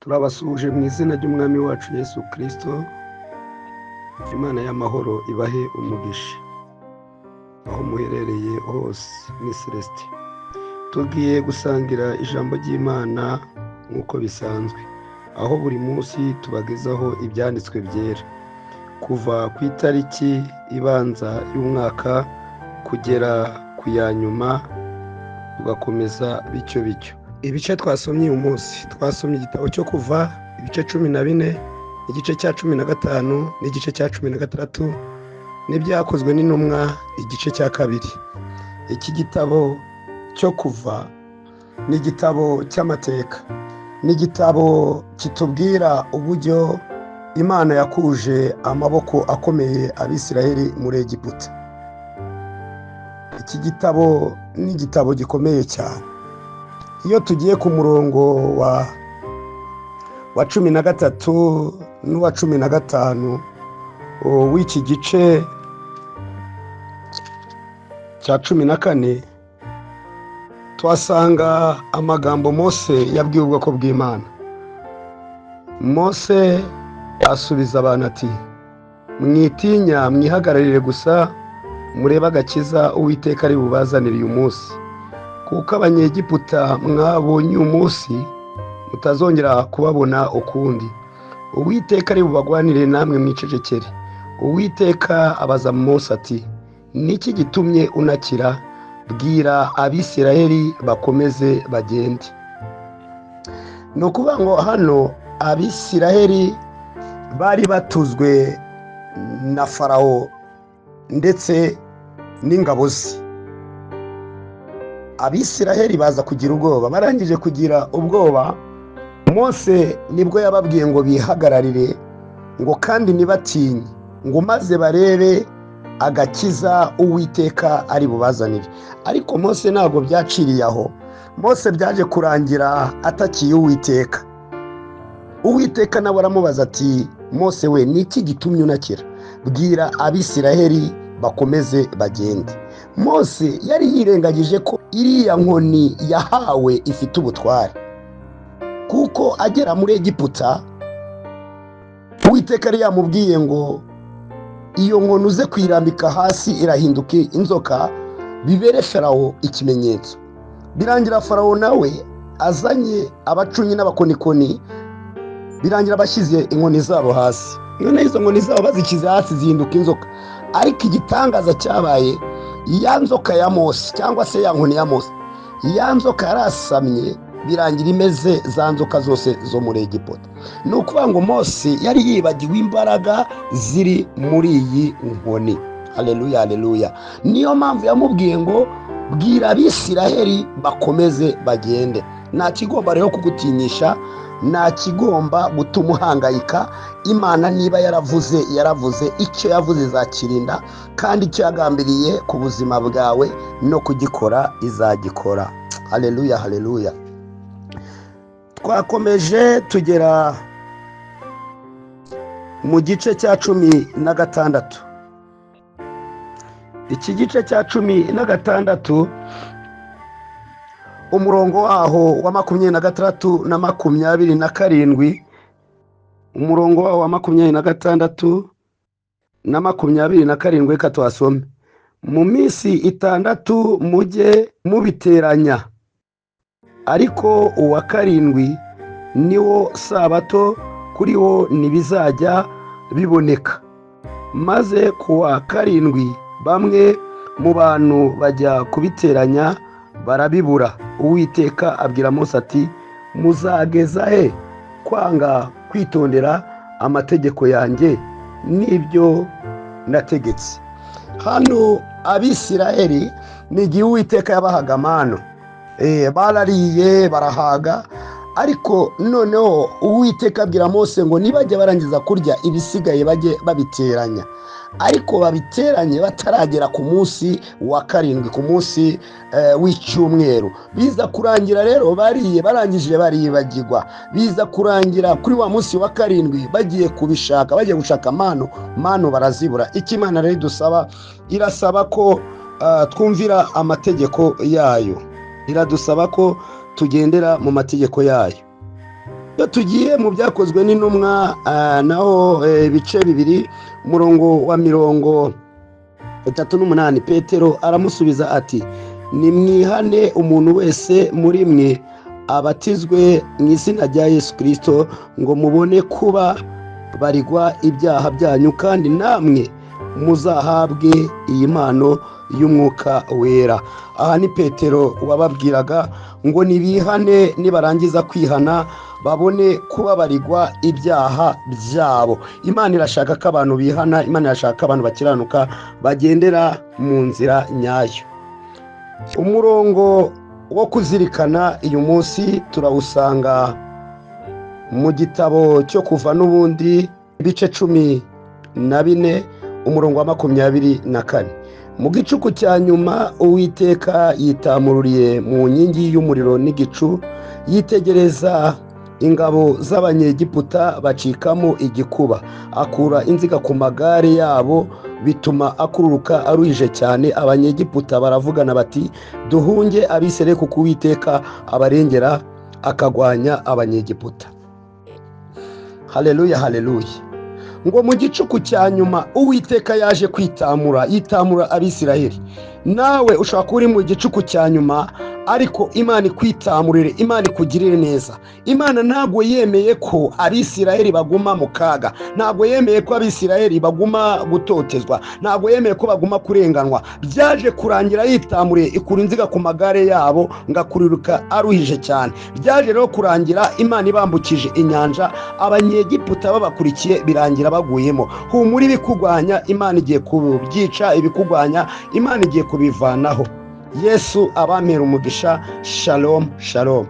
Turabasuhuje mu izina ry'Umwami wacu Yesu Kristo. Imana y'amahoro ibahe umugisha aho muherereye hose. Ni Celestin, tugiye gusangira ijambo ry'Imana nk'uko bisanzwe, aho buri munsi tubagezaho ibyanditswe byera kuva ku itariki ibanza y'umwaka kugera ku ya nyuma, tugakomeza bityo bityo. Ibice twasomye uyu munsi, twasomye igitabo cyo Kuva ibice 14, igice cya 15 n'igice cya 16, n'Ibyakozwe n'Intumwa igice cya 2. Iki gitabo cyo Kuva ni igitabo cy'amateka, ni igitabo kitubwira uburyo Imana yakuje amaboko akomeye Abisiraheli muri Egiputa. Iki gitabo ni igitabo gikomeye cyane. Iyo tugiye ku murongo wa 13 n'uwa 15 w'iki gice cya 14, tuhasanga amagambo Mose yabwiye ubwoko bw'Imana. Mose asubiza abantu ati: "Mwitinya, mwihagararire gusa murebe agakiza Uwiteka ari bubazanire uyu munsi, kuko Abanyegiputa mwabonye uyu munsi mutazongera kubabona ukundi. Uwiteka ari bubagwanire, namwe mwicecekere." Uwiteka abaza Mose ati: "Niki gitumye unakira? Bwira Abisiraheli bakomeze bagende." Ni ukuvuga ngo hano Abisiraheli bari batuzwe na Farawo ndetse n'ingabo ze. Abisiraheli baza kugira ubwoba. Barangije kugira ubwoba, Mose nibwo yababwiye ngo bihagararire, ngo kandi ntibatinye, ngo maze barebe agakiza Uwiteka ari bubazanire. Ariko Mose ntabwo byaciriye aho. Mose byaje kurangira atakiye Uwiteka. Uwiteka nawe aramubaza ati: "Mose we, ni iki gitumye unakira? Bwira Abisiraheli bakomeze bagende." Mose yari yirengagije ko iriya nkoni yahawe ifite ubutware, kuko agera muri Egiputa Uwiteka yari yamubwiye ngo iyo nkoni uze kuyirambika hasi irahinduka inzoka, bibere Farawo ikimenyetso. Birangira Farawo nawe azanye abacunyi n'abakonikoni, birangira bashyize inkoni zabo hasi. Noneho izo nkoni zabo bazishyize hasi zihinduka inzoka. Ariko igitangaza cyabaye, ya nzoka ya Mose, cyangwa se ya nkoni ya Mose, ya nzoka yarasamye, birangira imeze za nzoka zose zo muri Egiputa. Ni ukuvuga ngo Mose yari yibagiwe imbaraga ziri muri iyi nkoni. Haleluya, haleluya! Niyo mpamvu yamubwiye ngo: "Bwira Abisiraheli bakomeze bagende." Nta kigomba rero kugutinyisha, nta kigomba gutuma uhangayika. Imana niba yaravuze, yaravuze. Icyo yavuze izakirinda, kandi icyo yagambiriye ku buzima bwawe no kugikora izagikora. Haleluya, haleluya! Twakomeje tugera mu gice cya 16. Iki gice cya 16, umurongo waho wa 26 na 27, umurongo waho wa 26 na 27, reka tuhasome. "Mu minsi 6 mujye mubiteranya, ariko uwa karindwi niwo sabato, kuri wo ntibizajya biboneka." Maze ku wa karindwi bamwe mu bantu bajya kubiteranya, barabibura. Uwiteka abwira Mose ati: "Muzageza he kwanga kwitondera amategeko yanjye n'ibyo nategetse?" Hano Abisiraheli ni igihe Uwiteka yabahaga amano, barariye barahaga. Ariko noneho Uwiteka abwira Mose ngo nibajya barangiza kurya, ibisigaye bajye babiteranya, ariko babiteranye bataragera ku munsi wa karindwi, ku munsi w'icyumweru. Biza kurangira rero bariye, barangije baribagirwa. Biza kurangira kuri wa munsi wa karindwi bagiye kubishaka, bagiye gushaka manu, manu barazibura. Icyo Imana rero idusaba, irasaba ko twumvira amategeko yayo, iradusaba ko tugendera mu mategeko yayo. Iyo tugiye mu Byakozwe n'Intumwa, naho ibice 2, umurongo wa 38, Petero aramusubiza ati: "Nimwihane, umuntu wese muri mwe abatizwe mu izina rya Yesu Kirisito ngo mubone kuba barigwa ibyaha byanyu, kandi namwe muzahabwe iyi mpano y'Umwuka Wera." Aha ni Petero wababwiraga ngo nibihane, nibarangiza kwihana babone kubabarirwa ibyaha byabo. Imana irashaka ko abantu bihana, Imana irashaka ko abantu bakiranuka, bagendera mu nzira nyayo. Umurongo wo kuzirikana uyu munsi turawusanga mu gitabo cyo Kuva n'ubundi, ibice 14, umurongo wa 24. Mu gicuku cya nyuma Uwiteka yitamururiye mu nkingi y'umuriro n'igicu, yitegereza ingabo z'Abanyegiputa bacikamo igikuba, akura inziga ku magare yabo, bituma akururuka aruhije cyane. Abanyegiputa baravugana bati: "Duhunge Abisirayeli, kuko Uwiteka abarengera akagwanya Abanyegiputa." Haleluya, haleluya! Ngo mu gicuku cya nyuma Uwiteka yaje kwitamura, yitamura Abisirayeli. Nawe ushobora kuba uri mu gicuku cya nyuma, ariko Imana ikwitamurire, Imana ikugirire neza. Imana ntabwo yemeye ko Abisirayeli baguma mu kaga, ntabwo yemeye ko Abisirayeli baguma gutotezwa, ntabwo yemeye ko baguma kurenganwa. Byaje kurangira yitamuriye, ikura inziga ku magare yabo ngo akuriruka aruhije cyane. Byaje rero kurangira Imana ibambukije inyanja, Abanyegiputa babakurikiye, birangira baguyemo. Humura, ibikugwanya Imana igiye kubyica, ibikugwanya Imana igiye kubivanaho. Yesu abampera umugisha. Shalom, shalom.